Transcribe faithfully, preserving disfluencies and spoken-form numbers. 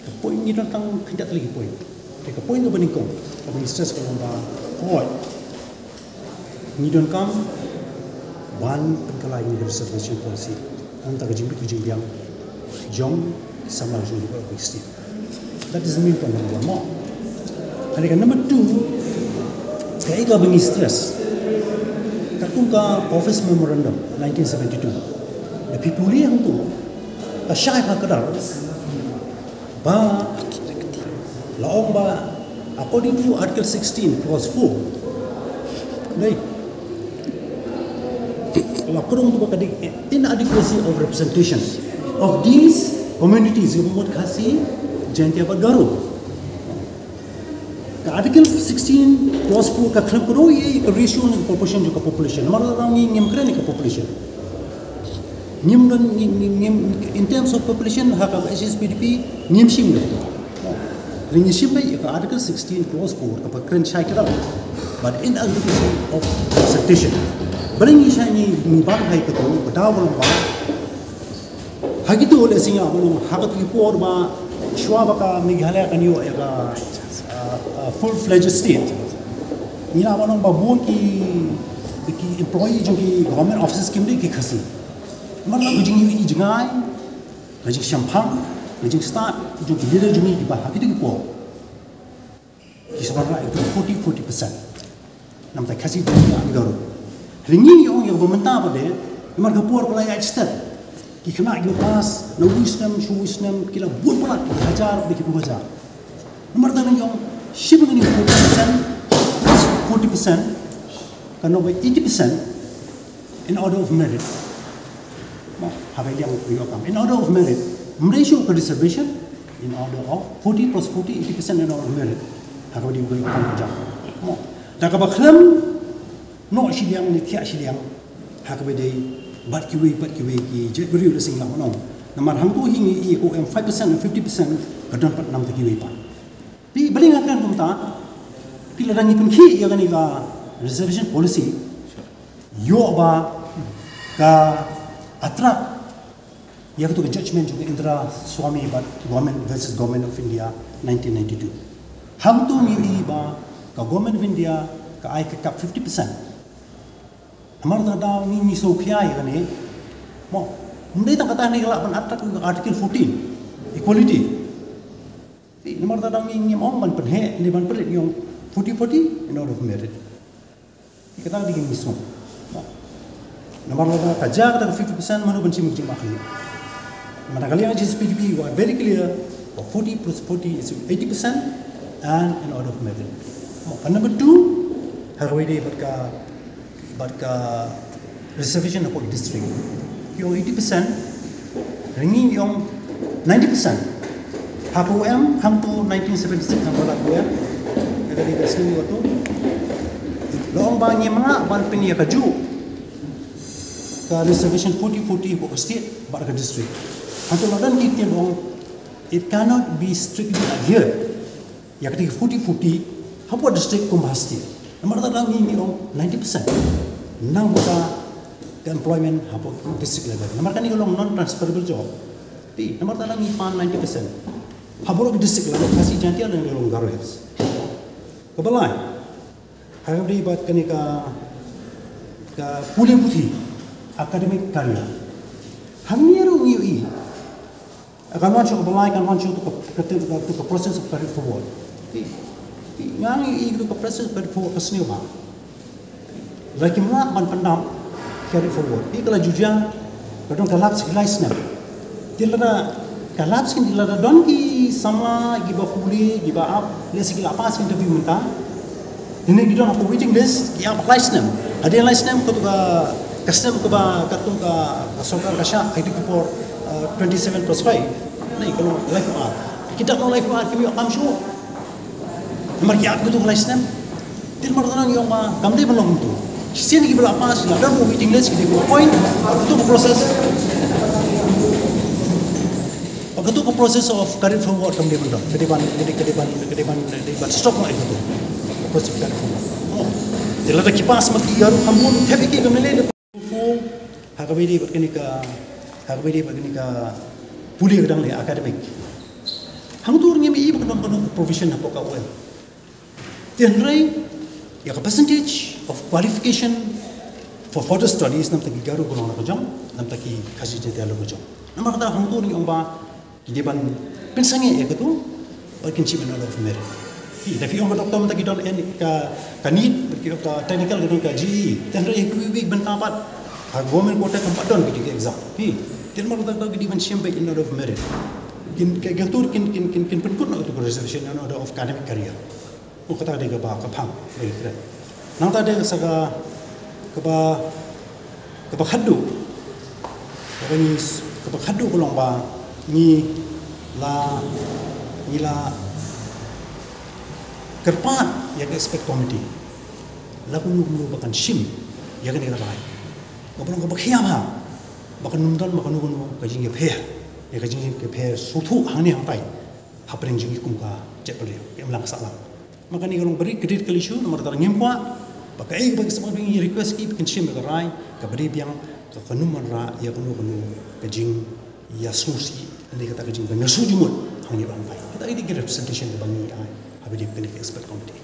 Ka point ngi don tang khyndiat tylli ki point. Te ka point kaba nyngkong kaba ngi stress ka long ba, hooid, ngi donkam ban pynkylla ïa ka reservation policy. Nangta ka jingbit ka jingbiang jong ki samla jong ka state. That is the main point number one mo. Hynrei ka number two, kaei kaba ngi stress, katkum ka office memorandum nineteen seventy-two, da phi pule hangto, ka shai ha kdar ba la ong ba, according to Article sixteen, clause four, dei, la kren ba ka dei inadequacy of representation of these communities, kaba mut Khasi, Jaintia bad Garo. Ka Article sixteen, clause four, ka khlem kdew ïa ka ratio ne ka proportion jong ka population. Namar lada ngi ngim kren ïa ka population, ngim don, ngi, ngi, ngim, in terms of population, ha ka H S P D P ngim shim de. Hynrei ngi shim beit ïa ka Article sixteen, clause four, kaba kren shai kdar, but inadequacy of representation. Balei ngi shai, ngi, ngi ban ha kato, ka daw ba long ba ha kito, lehse ngi lah ban ong, ha kato ki por ba shuwa ba ka Meghalaya kan ïoh ïa ka, uh, uh, full-fledged state, ngi lah ban ong ba bun ki, ki employee jong ki government offices kim dei ki Khasi. Namar ka jingïohi jngai, ka jingshemphang, ka jingstad jong ki leader jong ngi kiba ha kito ki por ki sa wanrah ïa ka forty, forty percent. Namar ka Khasi, Jaintia, Garo. Hynrei ngi ong ïa kaba mynta pat de, namar ka por ka la ïaid stet, ki khynnah kiba pass na uwei u snem sha uwei u snem ki la bun palat, ki hajar bad ki phew hajar. Namar kata ngi ong shim ïa kane forty percent plus forty percent, kan long ba eighty percent in order of merit. Mo, haba ïa ka ïoh kam in order of merit, ym dei shuh ka reservation, in order of forty plus forty, eighty percent in order of merit. Ha kaba dei ba ïoh kam ka jam. Mo, da kaba khlem noh shiliang ne thiah shiliang ha kaba dei bad kiwei pat kiwei ki jaitbynriew, lehse ngi lah ban ong. Namar hangto hi ngi ïohi ko em five percent and fifty percent ka don pat namar kiwei pat. Phi, balei nga kren kumta? Phi, lada ngi pynkhih ïa kane ka reservation policy, ïoh ba ka attract ïa kato ka judgment jong ka Indra Swamy bad Government versus Government of India, nineteen ninety-two. Hangto ngi ïohi ba ka Government of India ka ai ka cap fifty percent. Namar kata daw ngi, ngi sngewkhia ïa kane. Mo, ym dei tang kata ne ka lah ban attract ka Article fourteen, equality. Namar kata daw ngi, ngim ong ban pynheh ne ban pynrit, ngi ong forty forty in order of merit. Kata ka dei ka ngi sngew. Namar lada ka jia kata ka fifty percent, mano ban shim ka jingmut khlieh? Namar ka liang H S P D P wa very clear, forty plus forty is eighty percent and in order of merit. Mo, ka number two, ha kaba ïadei bad ka bad ka reservation hapoh district. Ki ong eighty percent, hynrei ngi ong ninety percent. Ha ka U M hangto nineteen seventy-six, hangto la U M, ka dei ka snem kato, la ong ba ngim lah ban pynïakajia ka reservation forty forty hapoh ka state bad ka district. Hangto la don ki ktien ba ong, it cannot be strictly adhered. Ïa kata ka forty forty hapoh district kumba ha state. Namar kata ngi, ngi ong ninety percent nang ba ka employment hapoh district level. Namar kane ka long non transferable job. Te namar kata ngi pan ninety percent hapoh ka district level, Khasi Jaintia lane ka long Garo Hills. Kaba lai, ha kaba ïadei bad kane ka, ka pule puthi, academic career, hangne ruh ngi ïohi kan wan shuh kaba lai, kan wan shuh to ka, ka, to ka process of carry forward. Te, te nga ngi ïohi to ka process of carry forward ka sniew bha. Lada kim lah ban pyndap carry forward, te ka la ju jia, ka don ka lapse ki lai snem. Te lada ka lapse, te lada don ki samla kiba pule, kiba ap, lehse ki la pass interview mynta, hynrei ki don hapoh waiting list, ki ap lai snem. Hadien lai snem, kato ka, ka snem kaba, kato ka, ka sorkar ka shah, ha kito ki por, uh, twenty-seven plus five. Nai, ka long life hour. Ki dap long life hour, kim ïoh kam shuh. Namar ki ap kato ka lai snem. Te namar kata ngi ong ba kam dei ban long kumto. Shisien kiba la pass, la don hapoh waiting list, ki dei ban appoint, kato ka process. Ba kato ka process of carry forward kam dei ban don, ka dei ban, ka dei, ka dei ban, ka dei ban, ka dei ban stop noh ïa kato ka process of carry forward. Oh. Te lada ki pass ma ki ïaroh kham bun, thep ïa ki, kam lei lei. Ha kaba ïadei bad kane ka, ha kaba ïadei bad kane ka, pule ka dang leh academic. Hangtu ngim i ba ka dang kano provision hapoh ka U M. Te hynrei ïa ka percentage of qualification for further studies namar ki Garo ka long la ka jong, namar ki Khasi Jaiñtia la ka jong. Namar kata hangtu ngim ong ba ki dei ban pynsangeh ïa katu, ba kin shim in order of merit. Hi, da phi ong ka doctor mynta ki don en ka, ka NEET, ki ong ka technical ki don ka J E E. Te hynrei ïa kiwei kiwei bynta pat ha government quota kam pat don ki exam. Hi, te namar kata ki dei ban shim ba in order of merit. Kin, ka, ka tur kin, kin, kin, kin pynkut noh ïa katu ka reservation in order of academic career. Ong kata ka dei kaba, ka phang ba ngi kren. Nangta dei sa ka, kaba, kaba khadduh. Kaba ngi, kaba khadduh ka long ba ngi la, ngi la kyrpad ïa ka expert committee. La kumno kumno ba kan shim ïa kane ka rai. Kaba long kaba khia ba, ba kan ym don ba kano kano ka jingïapher, ïa ka jingïapher sngewthuh hangne hangtai. Hapdeng jong ngi kum ka jaitbynriew, ka imlang ka sahlang. Ma kane ka long ba ri ka critical issue, namar kata ngim kwah ba kaei kaba ki sngewbha, ngi request ki ba kin shim ïa ka rai kaba dei biang, ka kan ym wanrah ïa kano kano ka jingïasngewsih lane kata ka jingpynïasoh jingmut hangne hangtai. Kata ka dei ka representation kaba ngi ai ha ba dei kane ka expert committee.